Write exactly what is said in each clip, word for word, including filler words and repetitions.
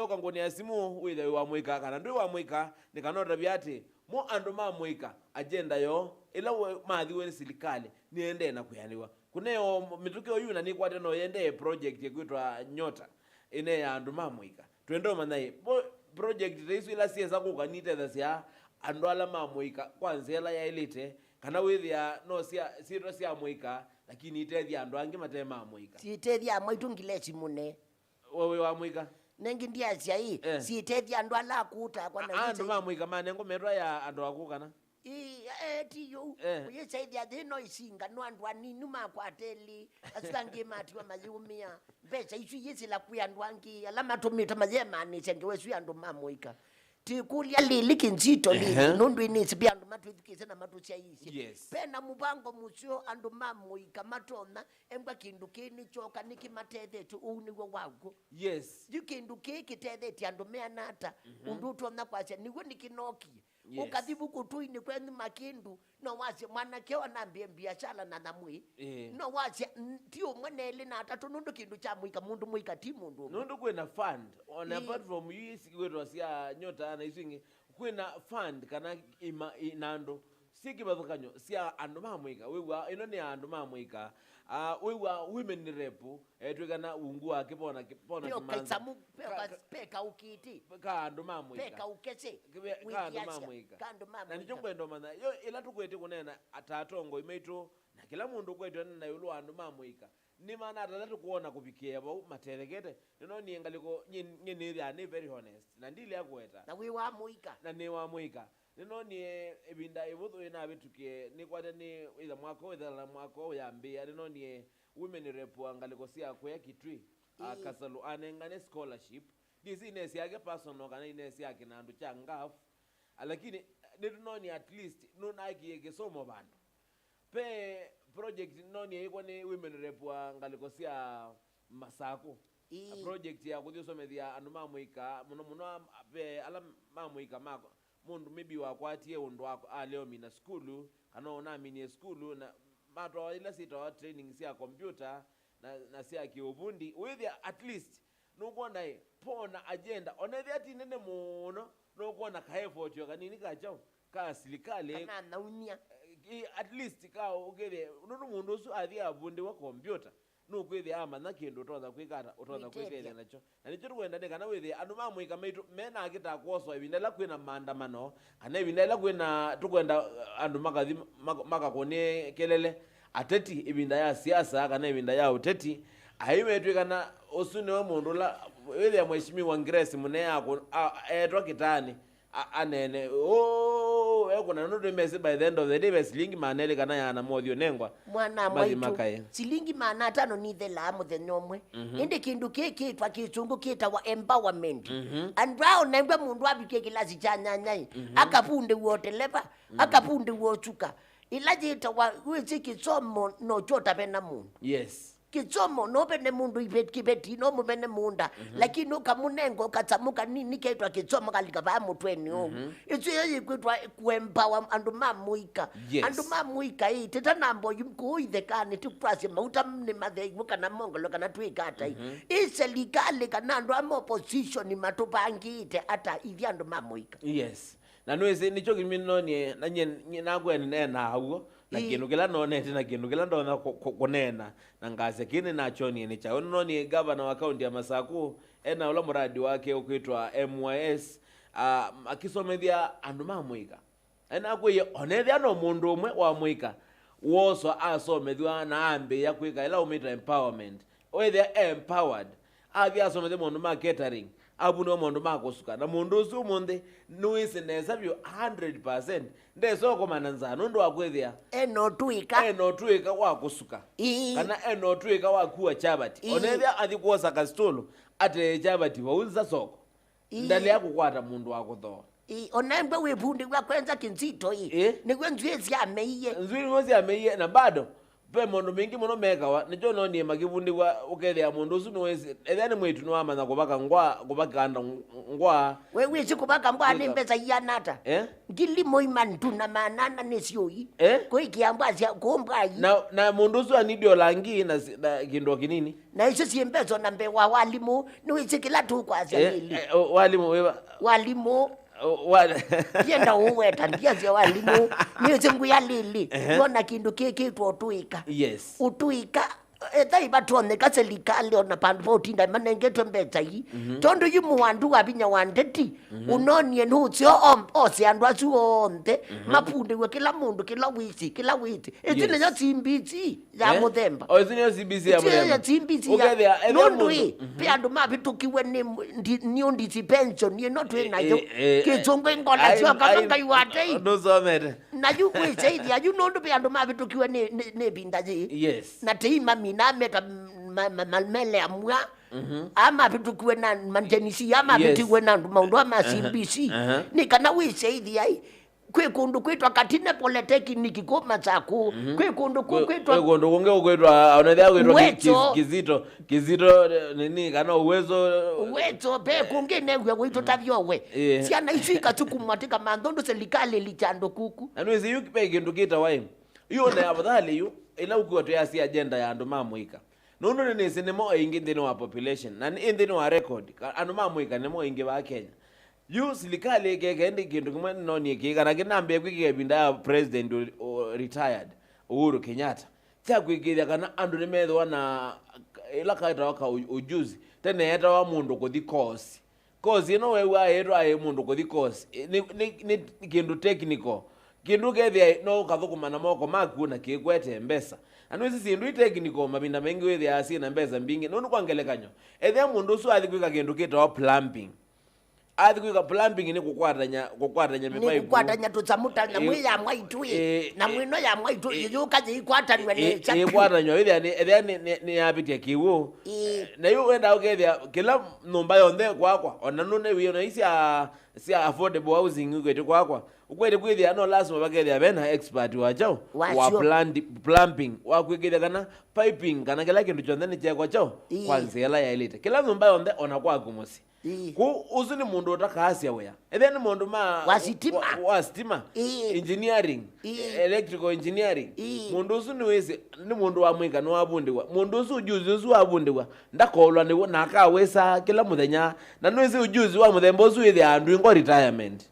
Ũka ngũnĩa simũ, wĩthe wĩ wa mũika kana ndwĩ wa mũika, nĩ kana ũtavye atĩ mo andũ ma mũika, agenda yoo, ĩla we-, mathiwe nĩ silikalĩ, nĩendee na kwĩanĩw'a. Kũneo mĩtũkĩ oyu na nĩkwate no yendee project ĩkwĩtwa Nyota, ĩne ya andũ ma mũika. Twenda ũmanya ĩ, mo project ta isu ila syesa kũka nitethasya andũ ala ma mũika kwa nzĩa ĩla yaĩlĩte, kana wĩthĩa no sya, syĩtwa sya mũika, lakini itethya andũ angĩ mate ma mũika. Syĩtethya mwaitũ ngilesi mũne. We wĩ wa mũika? Nengi ndiasya ĩ, eh, syĩtethya andũ ala akũũ takwa na andũ ma mũika manengwa metwa ya andũ akũũ kana? Ĩĩ, eh, ti yũu. Eh. Ũyĩsaĩthya thĩ no isinga no andũ anini makwata eli, asu angĩ matiwa mayĩũmĩa. Mbesa isu iyĩsĩla kwĩ andũ angĩ, ala matũmĩte mayemanĩsya ngewa isu ya andũ ma mũika. Tikũlya lĩlĩ kĩnzito lĩlĩ, ehe, nũndũ ĩnĩsĩ ve andũ matwĩthukĩĩsye na matũsyaĩĩsye. Yes. Ve na mũvango mũseo andũ ma mũika matonya embwa kĩndũ kĩĩ nĩkyoka nĩkĩmatethetye, ũu nĩw'o waw'o. Yes. Yu kĩndũ kĩĩ kĩtethetye andũ meana ata, mhm, ũndũ ũtonya kwasya nĩw'o nĩkĩnokie. Yes. Ũkathi vu kũtũinĩ kwenyu makĩndũ, no wasye mwanake ũyũ anambie biashara na nyamũ ĩ. Eh. No wasye, "N-, ti ũmwe na elĩ na atatũ," nũndũ kĩndũ kya mũika, mũndũ mũika ti mũndũ ũmwe. Nũndũ kwĩna fund, on, ĩĩ, apart from yu isi kwĩtwa sya Nyota na isu ingĩ, kwĩna fund kana ima, i, na andũ syĩ kĩvathũkany'o sya andũ ma mũika. Wĩw'a ĩno nĩ ya andũ ma mũika. Ah, wĩw'a women rep, etw'ĩkana ungu wake pona ki-, pona Peo kĩmanza. Kasamu, peo ka-, kas-, ka-, pe kaukiti. Ka andũ ma mũika. Pe kaukese. Ka andũ ma mũika. Ka andũ ma mũika. Na nĩkyo ngwenda ũmanya, yo ĩla tũkwĩtĩ kũneena ata atongoi maitũ, na kĩla mũndũ ũkwetwe na ĩũlũ wa andũ ma mũika, nĩ mana ata ala tũkwona kũvikĩĩa vau matethekete? Nĩnonie ngalĩko, nyie, nyie nĩthĩaa nĩ very honest, na ndilea kũweta. Na wĩ wa mũika. Na nĩ wa mũika. Nĩnonie ĩvinda ĩvũthũ ĩnavĩtũkie, nĩkwate nĩ ĩtha mwaka ũũ, ĩthala mwaka ũũ yambĩĩa, nĩnonie women rep wa ngalĩko sya kũya Kitui, a, ĩĩ, Kasalu anengane scholarship. Ndisi inesi yake personal kana inesi yake na andũ kya ngaf. A, lakini nĩtũnonie at least nũnakie kĩsomo vandũ. Ve project nonie yĩkwa nĩ women rep wa ngalĩko sya Masakũ. Ĩĩ. A, project ya kũthi ũsomethya andũ ma mũika, mũno mũno am-, ve ala ma mũika ma mũndũ maybe wakwatie ũndũ wa alea ũmina sukulu, kana ũnaminie sukulu, na matwawa ila syĩtawa training sya computer na, na sya kĩũvundi, wĩthĩa at least nũkwona ĩ, pona agenda, onethĩa ti nene mũno, nũkwona ka effort o kanini ka kyaũ, ka silikalĩ. Kana anaumia. Ĩ, at least ka ũkĩthĩa, nũndũ mũndũ ũsu athi avundĩwa computer, nũkwĩthĩa amanya kĩndũ ũtonya kwĩka ata, ũtonya kwĩtethya nakyo. Na nĩkyo tũkwenda nĩ kana wĩthĩe andũ ma mũika maitũ mena akĩta kwoswa ĩvinda ĩla kwĩna maandamano, kana ĩvinda ĩla kwĩna tũkwenda, uh, andũ makathi mak-, makakũnĩe kelele, ateti ĩvinda ya siasa kana ĩvinda ya ũteti, aĩ metw'ĩkana ũsu nĩwe mũndũ ũla wĩthĩa Mheshimiwa Grace Mũnee akũ-, a-, eetwa kĩtaanĩ, a-, anene, "Ũũ, ekũna nũndũ nĩmesĩ by the end of the day ve silingi maana elĩ kana yana mothi ũnengwa." Mwana mathi mwaitũ, makaye. Silingi maana atano nithelaa mũthenya ũmwe. Mhm. Ĩndĩ kĩndũ kĩĩ kĩtwa kĩsũngũ kĩtawa empowerment. Mhm. Andũ aa ũnengwe mũndũ avikie kĩlasi kya nyanyai, mhm, akavundĩw'a ũteleva, mhm, akavundĩw'a ũsuka. Ĩla yĩtawa wĩsĩ kĩsomo no kyo ũtavena mũndũ. Yes. Kĩsomo, no ũvene mũndũ iveti, kĩveti, no mũvene mũũnda, mhm, lakini ũkamũnenga ũkasamũ kanini kĩtwa kĩsomo kalika vaa mũtwenĩ ũu. Mhm. Ĩsu ĩyo yĩkwĩtwa kũembawa andũ ma mũika. Yes. Andũ ma mũika ĩ, tĩtanamba oyu kũu ithekanĩ, tĩkwasya mauta nĩ matheiw'e kana mongolo kana twĩka atai. Mhm. Ĩ selikalĩ kana andũ a ma opposition matũvangĩte ata ithyĩ andũ ma mũika? Yes. Na nĩwĩsĩ, nĩkyo kĩtumi nĩnonie, na nyie, nyie nakwa nĩneenaa w'o, na ĩĩ, kĩndũ kĩla nonete, na kĩndũ kĩla ndonya kũ-, kũ-, kũneena, na ngasya kĩĩ nĩnakyonie nĩ kyaũ. Nĩnonie gavana wa kaunti ya Masakũ, ena ũla mũradi wake ũkwĩtwa M Y S, a, akĩsomethya andũ ma mũika. Enakwĩie, onethĩa no mũndũ ũmwe wa mũika woswa asomethw'a na ambĩĩa kwĩka ĩla ũmĩta empowerment, wethĩa e empowered, athi asomethya maũndũ ma catering, avundĩwa maũndũ ma kũsuka, na mũndũ ũsu ũmũnthĩ nĩwĩsĩ nesa vyũ hundred percent ndesa ũkomana nzaa nũndũ wa kwĩthĩa ena ũtũĩka, ena ũtũĩka wa kũsuka, ĩĩ, kana ena ũtũĩka wa kua chavati. Ĩĩ. Onethĩa athi kwosa kasitũlũ atee chavati vau nza soko, ĩĩ, ndalea kũkwata mũndũ wa kũthooa. Ĩĩ, ona embwe wĩvundĩw'a kwenza kĩnzito ĩ. Ĩĩ. Nĩw'o nzw'ĩĩ syameie. Nzw'ĩĩ nĩw'o syameie, na bado Ve maũndũ maingĩ mũno mekawa, nĩkyo noonie makĩvundĩw'a, ũkethĩa mũndũ ũsu nĩwĩsĩ, ethĩa nĩ mwĩĩtu nĩwamanya kũvaka ngwa, kũvaka anda ngwa. We wĩsĩ kũvaka ngwa nĩ mbesa iana ata? Eh? Ngili mũima ndu na maana ana nĩ syũi. Eh? Kwĩkĩa mbwa sya kũmbwai. Na, na mũndũ ũsu anidi o langi na, si- na kĩndũ o kĩnini. Na icio syĩ mbesa na mbee wa walimũ, nĩwĩsĩ kĩla tũkwasya Eh, lĩlĩ. Eh, o- walimũ wĩva? Walimũ. O- wa- Ndienda ũweta, ndiasya walimũ. Nĩwĩsĩ ngwĩa lĩlĩ. Ehe. Nona kĩndũ kĩkĩtwa ũtũĩka. Yes. Ũtũĩka, ethai vatonyeka serikali ona pandũ va ũtinda manengetwe mbesa ii. Mhm. Tondũ yu mũwandu wa vinya wa ndeti, Mhm. ũnonie nũseo om- ose andũ asu onthe, Mhm. mapundĩw'e kĩla mũndũ kĩla wĩsĩ, kĩla wĩsĩ. Ĩsu Yes. nĩyo C B C ya Eh? mũthemba. O, ĩsu nĩyo C B C ya Ĩsu nĩyo mũthemba. C B C ya Ũkethĩa, ethĩa nũndũ mũndũ. Ĩ, Mhm. ve andũ mavĩtũkiwe nĩ ndi- new dispensation ĩno twĩ Eh, nayo. Eh, eh, Kĩsũngũ ĩngola ai- syoka ai- ngai wa tei. Ndũsomete. Na yu wĩseithia yu nũndũ ve andũ mavĩtũkiwe nĩ, nĩ, nĩ ĩvinda yĩĩ. Yes. Na tei mamina meta ma- ma- ma- mele amwa. Mhm. Amavĩtũkiwe na manjenisi, amavĩtĩwe Yes. na andũ maũndũ ama Aha, C B C. Aha. Nĩ kana wĩseithia ĩ, kwĩ kũndũ kwĩtwa Katine Polytechnic kũ Masakũ. Mhm. Kwĩ kũndũ kũ Kwĩ- kwĩtwa kwĩ kũndũ kũngĩ ũkwĩtwa, ona ethĩa kwĩtwa Ki- Uwezo. Ki- Kizito, Kizito, eh, nini, kana Uwezo. Uwezo, ve kũngĩ new'a wĩtũtavya we. Eh. Syana isu ikasukumwa tĩka mantho ndũ serikali ĩlikya andũ kuku. Na nĩwĩsĩ yu ve kĩndũ kĩtawa ĩ. Yu ona afadhali yu, ĩla ũkwĩwa twĩasya agenda ya andũ ma mũika. Nũndũ nĩnĩsĩ nĩmo aingĩ nthĩnĩ wa population, na nĩ nthĩnĩ wa record, ka- andũ ma mũika nĩmo aingĩ vaa Kenya. Yu silikalĩ ĩkeka ĩndĩ kĩndũ kĩmwe nĩnonie kĩĩ, kana kĩnambĩĩa kwĩkĩka ĩvinda ya President ũ- ũ- retired, Uhuru Kenyatta, kya kwĩkĩĩthya kana andũ nĩmethĩwa na ĩla kaetawa ka u- ujuzi. Tene etawa mũndũ kũthi course. Course ĩno weew'aa ĩtwa ĩ mũndũ kũthi course, ĩ, nĩ, nĩ, nĩ kĩndũ technical. Kĩndũ ũkethĩa no ũkathũkũma na moko maku na kĩkwete mbesa. Na nĩwĩsĩ syĩndũ i technical mavinda maingĩ wĩthĩaa syĩ na mbesa mbingĩ. Nũndũ kwa ngelekany'o, ethĩa mũndũ ũsu athi kwĩka kĩndũ kĩtawa plumbing. Athi kwĩka plumbing nĩ kũkwatany'a, kũkwatany'a Nĩ mĩvaivu. Kũkwatany'a tũsamũ ta nyamũ Ĩ- ĩ ya mwaitũ ĩ, ĩ, na ĩ, mwĩno ya mwaitũ ĩ, ĩyũka yĩikwatanywa ĩ, nesa. Ĩkwatanywa, wĩthĩa nĩ, ethĩa nĩ, nĩ, nĩ yapĩtya kĩw'ũ. Ĩ. Na yu wenda ũkethĩa kĩla nyũmba yonthe kwakwa, ona nũnewie ona isi a sya affordable housing ikwete kwakwa, ũkwete kwĩthĩa no lasima vakethĩa vena expert wa kyaũ? Wa Wasyo. Plandi- plumbing, wa kwĩkĩthya kana piping, kana kĩla kĩndũ kyonthe nĩkyekwa kyaũ? Ii. Kwa nzĩa ĩla yaĩlĩte. Kĩla nyũmba yonthe, ona kwaku mũsyĩ. Ii. Kũ ũsu nĩ mũndũ ũtakaasya wĩa. Ethĩa nĩ maũndũ ma Wa sitima. Wa, wa stima, Ii. Engineering, Ii. Electrical engineering. Ii. Mũndũ ũsu nĩwĩsĩ, nĩ mũndũ wa mũika nĩwavundĩwa. Mũndũ ũsu ujuzi ũsu wavundĩwa, ndakolwa nĩw'o na akawĩsaa kĩla mũthenya. Na nĩwĩsĩ ujuzi wa mũthemba ũsu wĩthĩaa andũ ingwa retirement.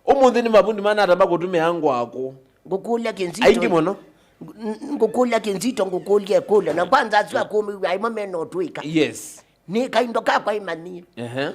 Ũmũnthĩ nĩ mavundi manatamba kũtũmĩa ngwaku. Ngũkũlya kĩnzito. Aingĩ mũno. Ng- ngũkũlya kĩnzito, ngũkũlya ĩkũlyo. Na kwanza asu akũmĩw'a aimwe mena ũtũĩka. Yes. Nĩ kaindo kakwa imanyie. Ehe.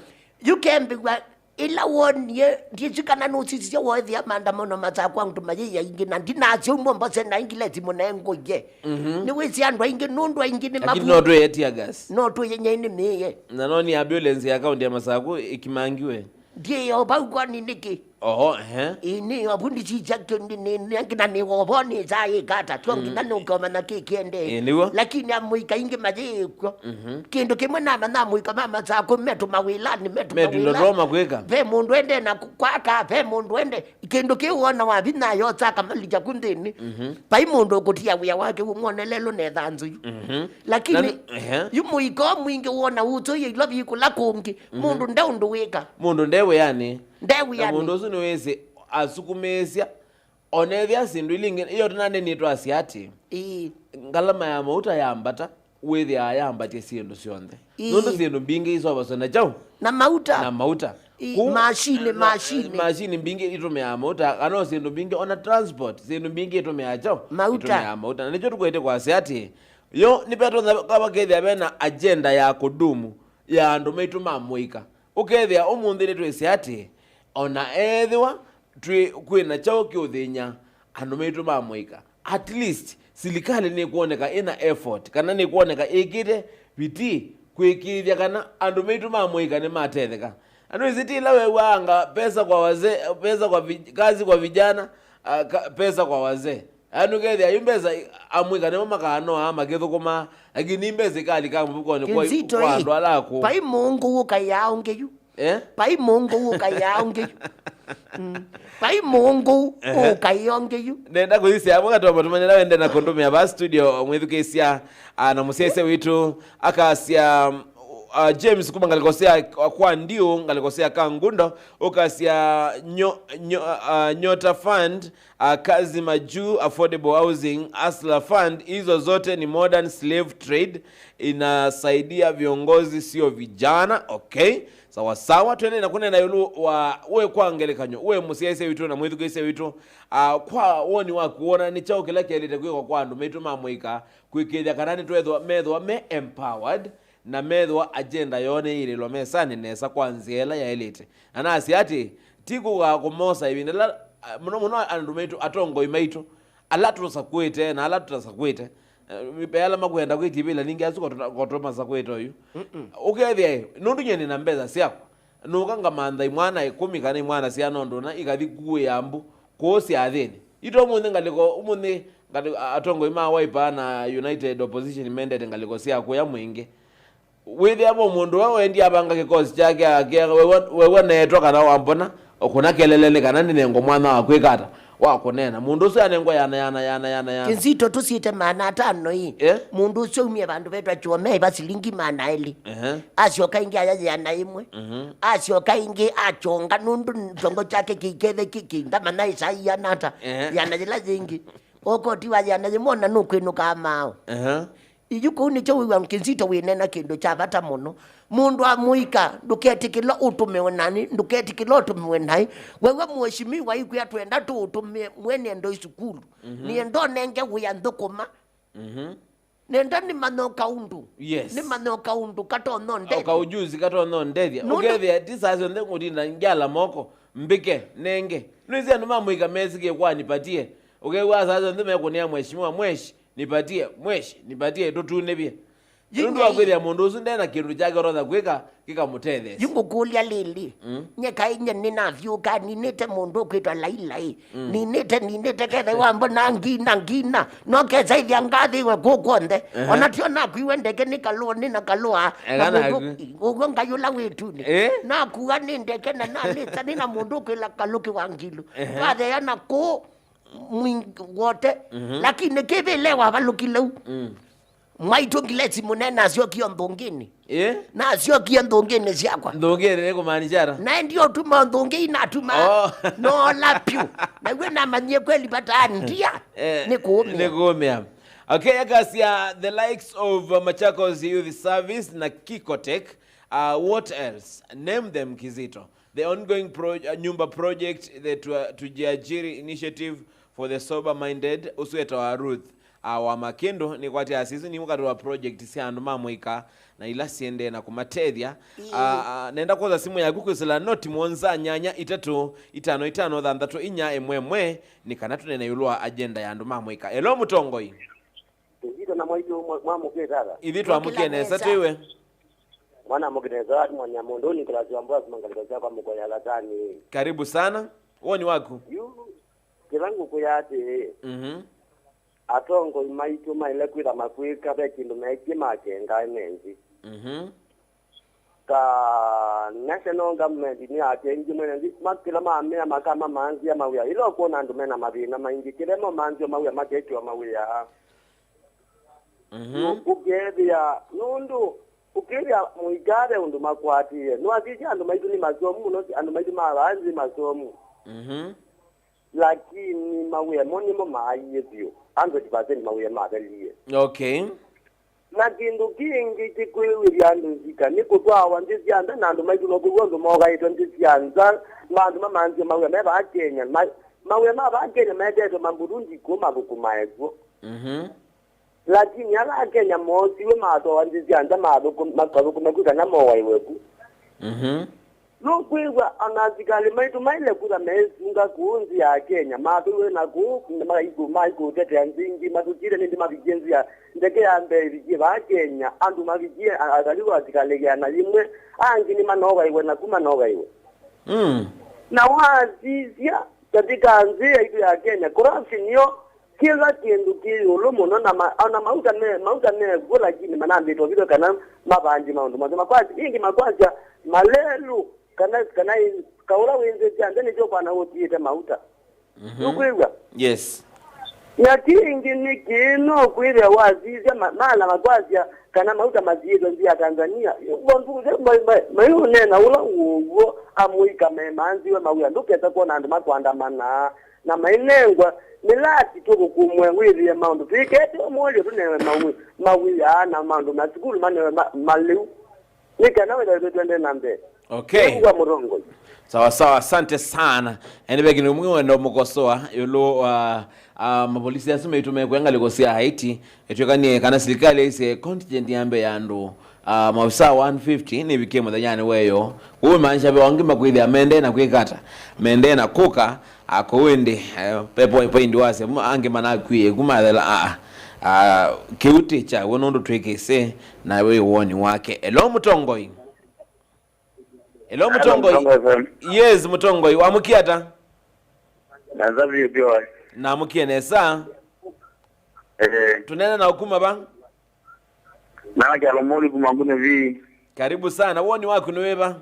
Yu kembĩw'a ĩla wonie, ndiĩsĩ kana nũsisye woethĩa maandamano masakwa andũ mayĩya ingĩ, na ndinasya umwe mbose na ingilesi mũnengũie. Mhm. Nĩwĩsĩ andũ aingĩ nũndũ aingĩ nĩ Lakini mavu- no twĩye tear gas. No twĩye nyai nĩ mĩĩe. Na no nĩ ambulance ya kaunti ya Masaku ĩkimangiwe. Ndiĩ o vau kwani nĩkĩ? Oho, ehe. Ĩ, nĩ o vu ndisisya kĩ- nĩ- nĩ- nĩ- na nĩ o vo nĩ saa ĩkata. Tyo nginya nũke ũmanya kĩ kĩendee. Ĩ, nĩw'o. Lakini amũika ingĩ mayĩkw'o. Mhm. Kĩndũ kĩmwe namanya amũika ma Masakũ metũma wĩlanĩ, metũma Metũma wĩlanĩ. Ndoma kwĩka. Ve mũndũ ende na kũ- kwaka, ve mũndũ ende. Kĩndũ kĩu wona wa vinya yosa akamalika ku nthĩnĩ. Mhm. Vai mũndũ ũkũtia wĩa wake ũmwonelelũ netha nzũyu. Mhm. Lakini Na- ehe. yu mũika o mwingĩ wona ũtũie ilovi kũla kũngĩ. Mhm. Mũndũ nde ũndũ wĩka. Mũndũ nde wĩanĩ. Nde Na wĩanĩ. Mũndũ ũsu nĩwĩsĩ asukumĩĩsya, ona ethĩa syĩndũ ila ingĩ, iyo tũnanenie twasya atĩ, Ĩĩ. Ngalama ya mauta yambata, wĩthĩaa yambatye syĩndũ syonthe. Ĩĩ. Nũndũ syĩndũ mbingĩ isovaswe na kyaũ? Na mauta. Na mauta. Ĩĩ, Kũ- mashini, na- mashini. Mashini mbingĩ itũmĩaa mauta, kana o syĩndũ mbingĩ, ona transport, syĩndũ mbingĩ itũmĩaa kyaũ? Mauta. Itũmĩaa mauta. Na nĩkyo tũkwete kwasya atĩ, yo, nĩvetonya kava kethĩa vena agenda ya kũdumu ya andũ maitũ ma mũika. Ũkethĩa ũmũnthĩ nĩtwĩsĩ atĩ, ona ethĩwa twĩ, kwĩna kyaũ kĩũthĩny'a andũ maitũ ma mũika, at least silikalĩ nĩkwoneka ĩna effort, kana nĩkwoneka ĩkĩte vitii kwĩkĩĩthya kana andũ maitũ ma mũika nĩmatetheka. Na nĩwĩsĩ ti ĩla wew'aanga pesa kwa wazee, pesa kwa vij-, kazi kwa vijana, ah, ka-, pesa kwa wazee. Yaani ũkethĩa yu mbesa amũika nĩmo makaanoaa makĩthũkũmaa, lakini mbesa ikalika mũvukonĩ kwa, Kĩnzito kwa ĩ. Andũ ala akũũ. Vai mũngũ ũkaĩa ũngĩ yu. Eh? Vai mũngũ ũkaĩa ũngĩ yu. Mm. Vai mũngũ, ehe, ũkaĩonge yu. Nenda kũyĩsya amwe katoma tũmanyĩla wende na kũndũmĩa va studio mwĩthukĩĩsya, ah, na mũsyaĩsya witũ akasya, ah, James kuma ngalĩko sya kwa Ndiũ, ngalĩko sya Kangundo, ũkasya nyo, nyo, ah, Nyota Fund, ah, Kazi Majuu, Affordable Housing, Hustler Fund, hizo zote ni modern slave trade, inasaidia viongozi, sio vijana. Okay, sawa sawa, twende na kũneena ĩũlũ wa we kwa ngelekany'o, we mũsyaĩsya witũ na mwĩthukĩĩsya witũ, ah, kwa woni waku, wona nĩ kyaũ kĩla kyaĩlĩte kwĩkwa kwa andũ maitũ ma mũika kwĩkĩĩthya kana nĩtwethwa methwa me empowered na methwa agenda yoo nĩyĩlĩlwa mesanĩ nesa kwa nzĩa ĩla yaĩlĩte? Na nasya atĩ, ti kũkaa kũmosa ĩvinda ĩla, ah, mũno mũno andũ maitũ, atongoi maitũ, ala tũsakũĩte na ala tũtasakũĩte. Eh, ve ala makwenda kwĩtĩvĩla ningĩ asu ko tũta-, ko tũmasakũĩte oyu. Mm-mm. Ũkethĩa, ĩ, nũndũ nyie nĩ na mbesa syakwa, nũka ngamantha imwana ĩkũmi kana imwana syana ũndũ ũna ikathi kuĩa mbu kũũ syathĩnĩ. Ito ũmũnthĩ ngalĩko, ũmũnthĩ ngalĩko, a-, atongoi ma Wiper na United Opposition mendete ngalĩko sya kũya mwingĩ. Wĩthĩa vo mũndũ ũla wendi avanga kĩkosi kyake akĩa, wew'a, wew'a neetwa kana wambona, ũkũna kelele nĩ kana nĩnengwa mwanya wa kwĩka ata, wa kũneena. Mũndũ ũsu anengwa yana, yana, yana, yana, yana. Kĩnzito tũsyĩte maana atano ĩ. Eh? Mũndũ ũsu aumie vandũ vetwa Kyomei va silingi maana elĩ. Ehe. Asyoka ĩngĩ aya yĩana ĩmwe. Mhm. Asyoka ĩngĩ akyonga nũndũ kyongo kyake kĩikethe kĩkĩ, ndamanya ĩsa iana ata. Ehe. Yĩana yĩla yĩngĩ. Ũkoti wa yĩana yĩmwe ona nũkwĩnũkaa maaũ. Ehe. Yu kũu nĩkyo wĩw'a Kĩnzito wĩneena kĩndũ kya vata mũno. Mũndũ wa mũika, ndũketĩkĩla ũtũmĩwe nani, ndũketĩkĩla ũtũmĩwe naĩ. Wew'a mũheshimiwa ikwĩa twenda tũũtũmĩe mwene ndo isukulu. Mhm. Nĩenda ũnenge wĩa nthũkũma. Mhm. Nĩenda nĩmanye kaũndũ. Yes. Nĩmanye kaũndũ katonya ũndethya. Kaujuzi katonya ũndethya. Nũndũ ũkethĩa ti saa syonthe ngũtinda ngyala moko, mbĩke, nenge. Nĩwĩsĩ andũ ma mũika mesĩkĩe kwa nipatie. Ũkew'a saa syonthe mekũnĩa mheshimiwa, mweshi, nipatie, mweshi, nipatie, tũtunĩvye. Nũndũ wa kwĩthĩa mũndũ ũsu nde na kĩndũ kyake ũtonya kwĩka kĩkamũtetheesya. Yu ngũkũlya lĩlĩ, mm, nye kaĩ nye nĩnavyũka, ninĩte mũndũ ũkwĩtwa Lailai. Mm. Ninĩte, ninĩte, kethe wambona ngina, ngina. No kesaithya ngathĩwe kũũ kw'onthe. Ehe. Ona tio nakuiwe ndeke nĩ kalũa, nĩ na kalũa. Eka na mũndũ naku. Ũguo Ngai ũla wĩ ĩtunĩ. Eh? Nakua nĩ ndeke na nalĩsa nĩ na mũndũ ũkwĩla kalũki wa ngilu. Ehe. Twatheana kũũ mwingĩ wote, mhm, lakini kĩvĩle wavalũkile u. Mm. Mwaitũ Ngilesi mũnene asyokie nthũngĩnĩ. Eh? Na asyokie nthũngĩnĩ syakwa. Nthũngĩnĩ nĩ kũmaanisha ata? Naendie ũtuma nthũngĩ inatuma. Oh. Noola pyũ. Naw'o namanyie kweli vata ndia. Eh, nĩ kũũmĩa. Nĩ kũũmĩa. Okay, akasya the likes of, uh, Machakos Youth Service na Kikotech, uh, what else? Name them, Kizito. The ongoing pro-, uh, nyumba project, the Tu-, Tujiajiri initiative for the sober minded, ũsu etawa Ruth, uh, wa Makĩndũ, nĩkwatĩ asisi nĩmwe katĩ wa project sya andũ ma mũika na ila syendee na kũmatethya. Ĩĩ. Uh, uh, nenda kwosa simũ yaku kwĩsĩla noti mũonza nyanya itatũ itano itano thanthatũ inya ĩmwe ĩmwe nĩ kana tũnene ĩũlũ wa agenda ya andũ ma mũika. Elo mũtongoi. Kizito na Mwaitũ mwa-, mwamũkĩe tata. Ithyĩ twamũkĩe nesa twĩwe. Mwana mũkĩnesa ati mwanya mũndũ Nicholas Wambua kuma ngalĩko sya kwa mũkoya gatani. Karibu sana. Woni waku? Yu, kĩla ngũkũya atĩĩ, mhm, atongoi maitũ maĩle kwĩtha makwĩka ve kĩndũ meekie makenga ene nthĩ. Mhm. Ka national government nĩyakengie mwene nthĩ, ma-, kĩla mamea makamamanthĩa mawĩa. Ĩla ũkwona andũ mena mathĩna maingĩ, kĩla mamanthĩa mawĩa makekĩwa mawĩa. Mhm. Ũ-, ũkethĩa, nũndũ ũkethĩa mũika ve ũndũ makwatĩĩe. Nĩwasisya andũ maitũ nĩ masomu mũno, andũ maitũ ma vaa nthĩ masomu. Mhm. Lakini mawĩa mo nĩmo maaie vyũ. Hundred percent mawĩa mathelie. Okay. Na kĩndũ kĩngĩ kĩkwĩw'ĩthya andũ nzika nĩ kũtwawa nthĩ sya nza, na andũ maitũ no kwĩw'a ũndũ mogaĩtwe nthĩ sya nza, ma andũ mamanthie mawĩa me vaa Kenya. Ma-, mawĩa ma vaa Kenya maetetwe ma Burundi kũu mathũkũmae kw'o. Mhm. Lakini ala Akenya moosiwe matwawa nthĩ sya nza mathũkũ-, makathũkũme ku kana moaiwe ku. Mhm. Nũkwĩw'a ona asikalĩ maitũ maĩle kwĩtha meĩsunga kũũ nthĩ ya Kenya, matwĩwe na kũũ maikũ-, maikũtetea nthĩ ingĩ, matũkĩte nĩndĩ mavikie nzĩa, ndeke ya mbee ĩvikie vaa Kenya, andũ mavikie a-, akalĩ wa asikalĩ ĩana yĩmwe, angĩ nĩmanogaĩwe naku manogaĩwe. Mm. Na wasisya katika nthĩ yaitũ ya Kenya, corruption yo kĩla kĩndũ kĩ ĩũlũ mũno, na ma-, ona mauta me, mauta mekw'o, lakini manambĩtwe vithwe kana mavandye maũndũ mangĩ. Makwasya, ĩngĩ makwasya malelũ kana, kana ĩ-, kaũla wĩnzĩte nthĩ nĩkyo kwana ũtiĩte mauta. Mhm. Nũkwĩw'a? Yes. Na ti ĩngĩ nĩkĩ no kwĩthĩa wasisya ma-, maana makwasya kana mauta masiĩtwe nthĩ ya Tanzania. Yu vonzu kũsya ma-, ma-, maiũneena ũla ũw'o amũika memanziwe mawĩa ndũkesa kwona andũ makwandamana na mainengwa mĩlati tũkũkumwe wĩthĩe maũndũ twĩkete ũmũlyo tũnewe mawĩ-, mawĩa na maũndũ ma sukulu manewe ma-, malĩu. Nĩ kana wĩthĩwe twende na mbee. Okay. Nĩw'a mũtongoi. Sawa sawa, asante sana. Ene ve kĩndũ kĩmwe wenda ũmũkosoa ĩũlũ wa, ah, mapolisi asu maitũ mekwe ngalĩko sya Haiti, ĩtwĩkanie kana silikalĩ ĩsĩ contingent ya mbee ya andũ, ah, maofisa one fifty nĩvikie mũthenyanĩ weyo. Kũu imaanisha ve angĩ makwĩthĩa mendee na kwĩka ata? Mendee na kũka, ah, kũu ĩndĩ, eh, ve po-, point wasya, angĩ manakwie kuma athela, ah, ah, kĩu ti kyaw'o nũndũ twĩkĩsĩ na wĩ woni wake. Elo mũtongoi. Elo. Hello, mũtongoi. Mũtongoi F M. Yes, mũtongoi. Wamũkie ata? Nesa vyũ, vyũ. Namũkie nesa. Eh. Tũneena na ũkuma va? Na kyalo moli kuma ngune vi. Karibu sana. Woni waku nĩ wĩva?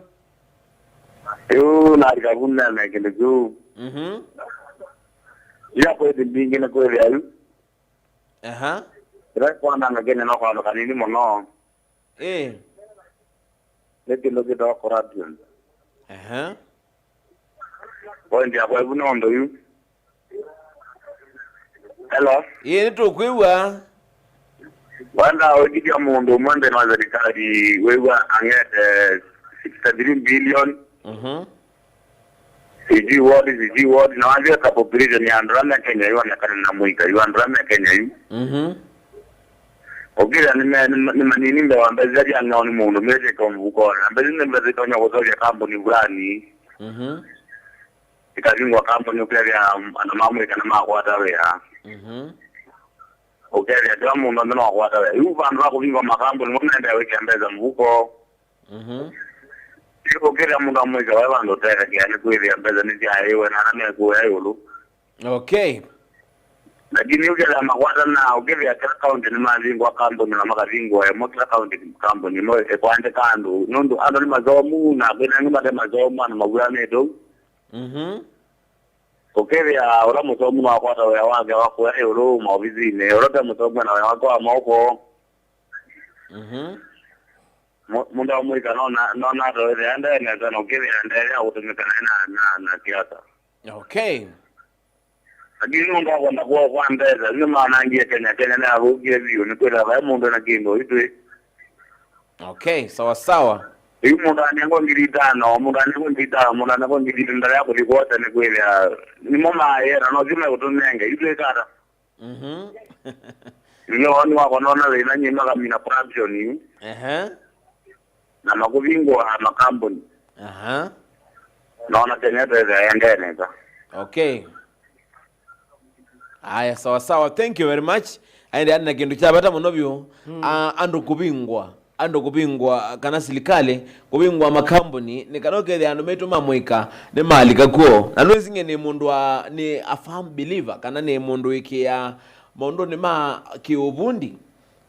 Yu na kavuna na kĩndũ kĩu. Mhm. Ila kwĩthĩ mbingĩ nĩ kwĩthĩa yu. Aha. Ĩla kwananga Kenya no kwandũ kanini mũno. Ĩĩ. Nĩ kĩndũ kĩtawa corruption. Aha. Point yakwa ĩvu nĩ ũndũ yu. Hello? Ĩĩ, nĩtũkwĩw'a. Wenda ũkithya mũndũ ũmwe nthĩnĩ wa serikali wĩw'a ang'ete sixty-three billion. Mhm. Sijui what, sijui what, na wanzia ka population ya andũ ala me Kenya yu, onekane na mũika yu, andũ ala me Kenya yu. Mhm. Ũkĩthĩa nĩ me-, nĩ ma-, nĩ manini mbee wa mbesa iria ang'ewa nĩ mũndũ mĩsĩka mũvukonĩ, na mbesa nĩ mbesa itonya kũseũvya kambuni fulani. Mhm. Ikavingwa kambuni, ũkethĩa andũ ma mũika nĩ makwata wĩa. Mhm. Ũkethĩa kĩla mũndũ onthe no akwata wĩa. Yu vandũ va kũvingwa makambuni, mo maendee wĩkĩa mbesa mũvuko. Mhm. Yu ũkĩthĩa mũndũ amwĩka we vandũ ũtethekeaa nĩ kwĩthĩa mbesa nĩsyaĩwe na ala mekuya ĩũlũ. Okay. Lakini ũkĩthĩa makwatana, ũkĩthĩa kĩla kaunti nĩmavingwa kambuni na makavingwa ĩmwe, kĩla kaunti kambuni ĩmwe ĩkwandĩka andũ, nũndũ andũ nĩ masomu na kwĩna angĩ mate masomu, andũ mavw'anĩte ũu. Mhm. Ũkĩthĩa ũla mũsomu no akwata wĩa wake wa kũya ĩũlũ maovisinĩ, ũla ũte mũsomu ena wĩa wake wa moko. Mhm. Mu-, mũndũ wa mũika no na, no natoethea ndee nesa na ũkĩthĩa ndee ya kũtũmĩka naĩ na, na, na siasa. Okay. Lakini nũndũ wa kwenda kwoo kwa mbesa, nĩ manangie Kenya, Kenya nĩ athũkie vyũ, nĩ kwĩla vae mũndũ na kĩndũ itwĩ. Okay, sawa sawa. Yu mũndũ anengwa ngili itano, mũndũ anengwa ngili itano, mũndũ anengwa ngili mbele ya kũthi kwota nĩ kwĩthĩa, nĩmo maĩe, na no syo mekũtũnenge, itwĩ kata. Mhm. Nĩ woni wakwa nona thĩna nyie makamina corruption yu. Ehe. Na makũvingũa makambuni. Aha. Nona Kenya twĩthĩa ĩendee nesa. Okay. Aya, sawa sawa. Thank you very much. Aende na kĩndũ kya vata mũno vyũ. Mm. Ah, andũ kũvingwa. Andũ kũvingwa, kana silikalĩ kũvingwa makambuni, nĩ kana ũkethĩa andũ maitũ ma mũika nĩmalika kw'o. Na nĩwĩsĩ nyie nĩ mũndũ wa, nĩ a firm believer, kana nĩ mũndũ wĩkĩaa maũndũnĩ ma kĩũvundi.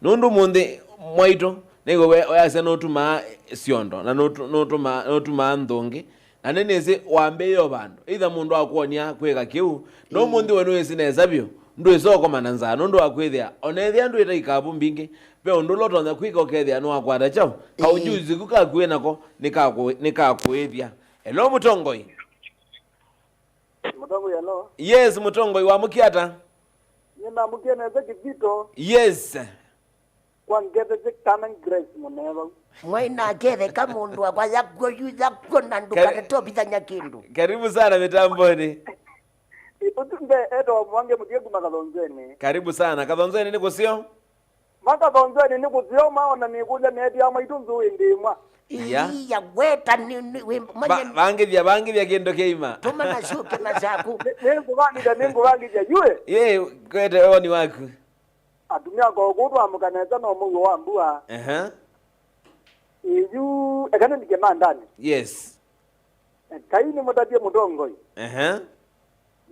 Nũndũ ũmũnthĩ mwaitũ, nĩw'o we, we asya nũtumaa syondo, na nũtu-, nũtuma-, nũtumaa nthũngĩ, na nĩnĩsĩ wambĩĩe o vandũ, either mũndũ akwony'a kwĩka kĩu, no, ĩĩ, ũmũnthĩ we nĩwĩsĩ nesa vyũ, ndwĩsa ũkoma na nzaa, nũndũ wa kwĩthĩa, o na ethĩa ndwĩte ikavu mbingĩ, ve ũndũ ũla ũtonya kwĩka ũkethĩa nĩwakwata kyaũ, ĩĩ, kaujuzi ku kaku wĩ nako nĩkakũ-, nĩkakũĩthya. Hello, mũtongoi. Mũtongoi, hello. Yes, mũtongoi, wamũkie ata? Nĩnamũkie nesa kĩvito. Yes. Kwa ngethete kana Grace mũnee vau. Mwaĩ na ngetheka mũndũ wakwa yakw'o yu yakw'o na ndũkate tovithanya kĩndũ. Karibu sana mitamboni. Ũtumbe etwa Mwange Mũtie kuma Kathonzweni. Karibu sana. Kathonzweni nĩ kũseo? Ma Kathonzweni nĩ kũseo, maona nĩkũlya metia maitũ nzũĩ ndĩmwa. Iya. Iya, weta nĩ, nĩ, wĩ, manye. Ba-, vangĩthya, vangĩthya kĩndũ kĩima. Tũma na syũke na syaku. Nĩ, nĩngũvangĩthya, nĩngũvangĩthya, yue. Ye, kwete woni waku. Atumĩa kwa ũkũũ twamũka nesa no mũuo wa mbua. Ehe. Ĩyu, eka nĩnike mandanĩ. Yes. Ekai nĩmũtavye mũtongoi. Ehe.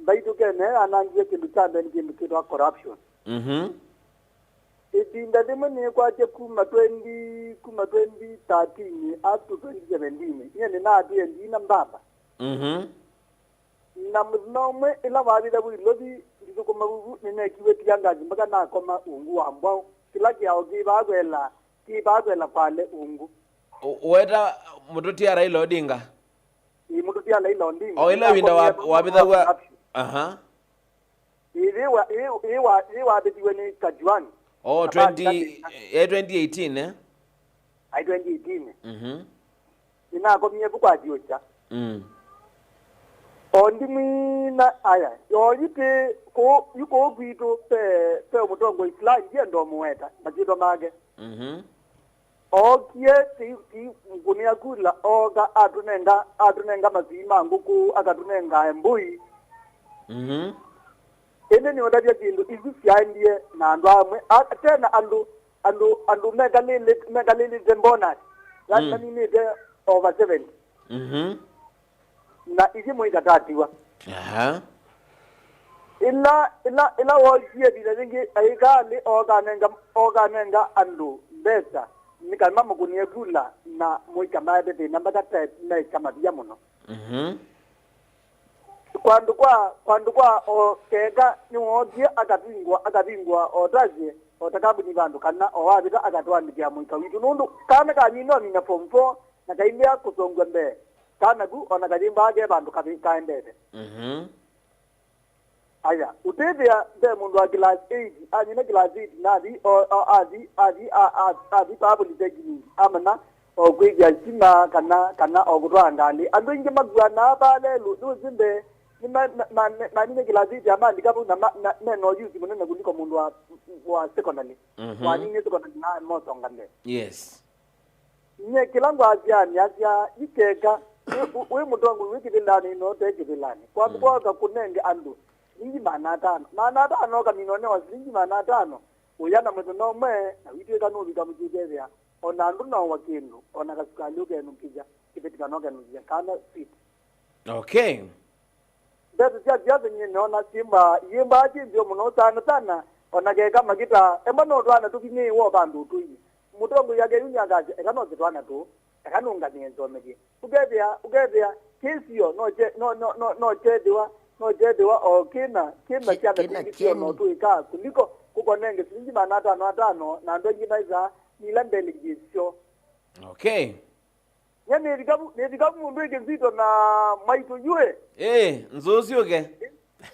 Mbaitũ Kenya yanangie kĩndũ kya mbee nĩ kĩndũ kĩtawa corruption. Mhm. Ĩvinda yĩmwe nĩkwatya kuma twenty, kuma twenty thirteen up to twenty seventeen, nyie nĩnaatĩĩe ndina mbamba. Mhm. Na mũthenya ũmwe ĩla wavitha wĩ Ilovi, ndithũkũma vuvu, nĩnekiwe tiangazi mpaka nakoma ungu wa mbwaũ. Kĩla kĩao kĩvaa kwela, kĩvaa kwela kwale ungu. Ũ-, ũweta mũtũtia Raila Odinga? Ĩĩ, mũtũtia Raila Odinga. O ĩla ĩvinda wa-, wavithawa. Aha. Ĩĩ, yĩ wa-, yĩ, yĩ wa-, yĩ wavĩtiwe nĩ Kajwang'. Oh, na twenty, basi eh, twenty eighteen, eh? Ai, twenty eighteen. Mhm. Nĩnakomie vu kwa Thiocha. Mm. O ndimwina aya. Yo yu tĩ kũ-, yu kũũ kwitũ pe, pe mũtongoi fulani, ndienda ũmũweta masyĩtwa make. Mhm. Ookie ti, ti ngũnĩa kula, ooka atũnenga, atũnenga masii ma ngũkũ, akatũnenga mbũi. Mhm. Ĩndĩ nĩũtavya syĩndũ isu syaendie na andũ amwe, a-, tena andũ, andũ, andũ mekalĩlĩ-, mekalĩlĩte bonus, yani Mm. maninĩte over seventy. Mhm. Na ithi mũikatatiwa. Aha. Ĩla, ĩla, ĩla wookie ĩvinda yĩngĩ, aikalĩ ookanenga, ookanenga andũ mbesa nĩ kana mamũkũnĩe kula na mũika maete thĩna mpaka te-, meĩkya mavia mũno. Mhm. Kwandũ kwa, kwandũ kwa o keka nĩwookie akavingwa, akavingwa o tasye, o ta kambuni vandũ kana o wavĩta akatũandĩkĩa mũika witũ. Nũndũ kana kanini onina form four na kailea kũsongw'a mbee, kana ku ona kayĩmbaa ke vandũ kavi-, kaendete. Mhm. Aya, ũtĩthĩa ve mũndũ wa class eight, anyina class eight, nathi, o, o, athi, athi, a, a, athi pa polytechnic, amanya o kwĩthĩa stima kana, kana o kũtwaa ngalĩ. Andũ aingĩ makuanaa paa lelũ, nũsĩ mbee, nĩ ma, ma, ma, ma, manine class eight, amalika vau na ma, na, mena ũyusi mũnene kuliko mũndũ wa, wa secondary. Mhm. Wanine secondary na mosonga mbee. Yes. Nye kĩla ngwasya nĩasya, ikeka, wĩ, wĩ mũtongoi wĩ kĩvĩlanĩ, no te kĩvĩlanĩ. Kwambĩ Mm. kwaoka kũnenge andũ silingi maana atano. Maana atano ũkaminwa nĩ wa silingi maana atano, ũya na mũthenya ũmwe, na witw'ĩka nũvika mũsyĩ ũkethĩa, ona andũ naũwa kĩndũ, ona kasukalĩ ũkenũkĩthya, kĩveti kana ũkenũkĩthya kana sweet. Okay. Mbesa sya siasa nyie nĩona syĩmbaa, iyĩmbaa syĩ nzeo mũno sana sana, ona keka makita, emba no twana tũkinyĩĩwa o vandũ ũtũinĩ. Mũtongoi ake yu nĩakasya, eka no kĩtwana tũũ, eka nũngamĩe nzomethye. Ũkethĩa, ũkethĩa, kĩsio no kye-, no, no, no, no kyethĩwa, no kyethĩwa o kĩna, kĩna Kĩ-, syana kĩna tũingĩ syo no kyeni. Tũĩkaa, kuliko kũkonenge silingi maana atano atano, na andũ aingĩ maĩsaa nila delegates syo. Okay. Nye nĩvika vu, nĩvika vu mũndũ ĩkĩ nzito na maitũ yue. Ĩĩ, nzũũ syũke.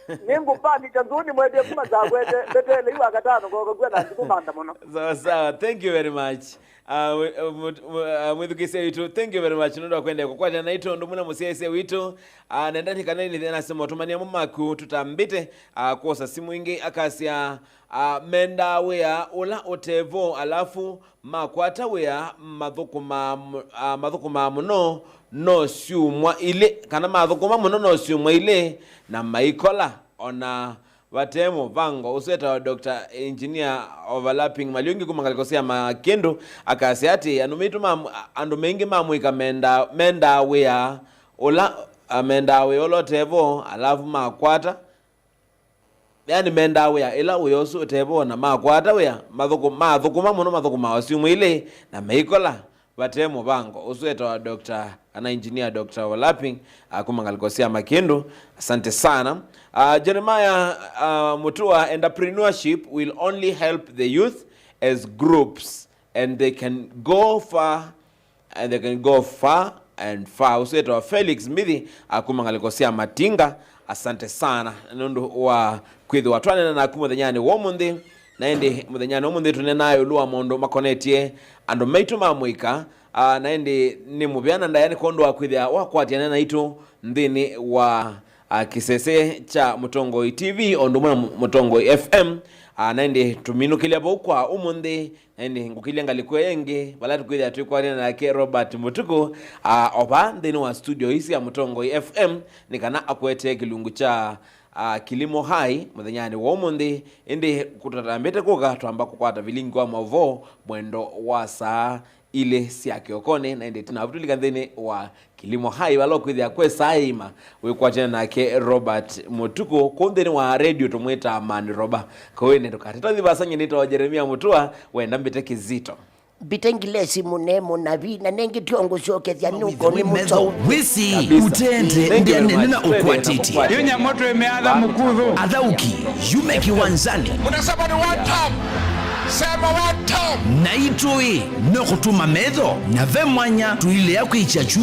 Nĩngũpanika nzũũ nĩmwendie kuma saa kwete, mbetele yu wakatano koka kw'a na nthikũ manda mũno. Sawa sawa, thank you very much. Ah, we-, uh, mut-, mu-, ah, mwĩthukĩĩsya witũ, thank you very much nũndũ wa kwendea kũkwatana naitũ ũndũ mũna mũsyaĩĩsya witũ. Ah, nenda nĩkanene nase motũmania mo maku tũtambĩte, ah, kwosa simũ ingĩ akasya, ah, mendaa wĩa ũla ũtevo, alafu makwata wĩa mathũkũmaa mũ-, ah, mathũkũmaa mũno no syumwa ilĩ, kana mathũkũma mũno no syumwa ilĩ, na maikola ona vate mũvango. Ũsu etawa Doctor Engineer Overlapping Maliungi kuma ngalĩko sya Makĩndũ akasya atĩ andũ maitũ ma, andũ maingĩ ma mũika mendaa, mendaa wĩa ũla, ah, mendaa wĩa ũla ũtevo, alafu makwata Yani, mendaa wĩa ĩla wĩa ũsu ũtevo na makwata wĩa, mathũkũ-, mathũkũma mũno mathũkũmaa o syumwa ilĩ, na meikola vate mũvango. Ũsu etawa Doctor kana Engineer Doctor Overlapping, ah, kuma ngalĩko sya Makĩndũ. Asante sana. Ah, Jeremiah, ah, Mutua, entrepreneurship will only help the youth as groups and they can go far and they can go far and far. Ũsu etawa Felix Mbithi, akuma ngalĩko sya Matinga. Asante sana nũndũ wa kwĩthĩwa twanena naku mũthenyanĩ wa ũmũnthĩ. Na ĩndĩ mũthenyanĩ wa ũmũnthĩ tũnenaa ĩũlũ wa maũndũ makonetye andũ maitũ ma mũika. Ah, na ĩndĩ nĩ mũvea na ndaĩa nĩ kwondũ wa kwĩthĩa wakwatĩana naitũ nthĩnĩ wa, ah, kĩsese kya Mũtongoi T V o ũndũ ũmwe na Mũtongoi F M. Ah, na ĩndĩ tũminũkĩlya vau kwa ũmũnthĩ. Na ĩndĩ ngũkĩlya ngalĩko ĩyo ĩngĩ, vala tũkwĩthĩa twĩkwatĩana nake Robert Mũtukũ, ah, o vaa nthĩnĩ wa studio ii sya Mũtongoi F M, nĩ kana akũetee kĩlungu kya, a Kilimo High mũthenyanĩ wa ũmũnthĩ, ĩndĩ kũtatambĩte kũka twamba kũkwata vilingi wa maũvoo mwendo wa saa ilĩ sya kĩokonĩ, na ĩndĩ ĩtina wa tũlika nthĩnĩ wa Kilimo High, vala ũkwĩthĩa kwĩ saa ĩima wĩkwatene nake Robert Mũtukũ. Kũu nthĩnĩ wa radio tũmwĩtaa Man Roba. Kũu ĩndĩ ndũkateta ũthi vasang'e nĩtawa Jeremia Mũtua, wenda mbĩte kĩzito. Mbite ngilesi mũne mũnavi, na nengĩ tyo ngũsyokethya nũko nĩ mũtau. Wĩsĩ kabisa. Ũtende ndĩanene na ũkwatĩtye. Yu nyamũ twĩmĩatha mũkuthũ. Athaũki, yume kĩwanzanĩ. Unasema ni one term. Sema one term. Na itũĩ no kũtũma metho, na ve mwanya tũilea kwĩkya kyuo.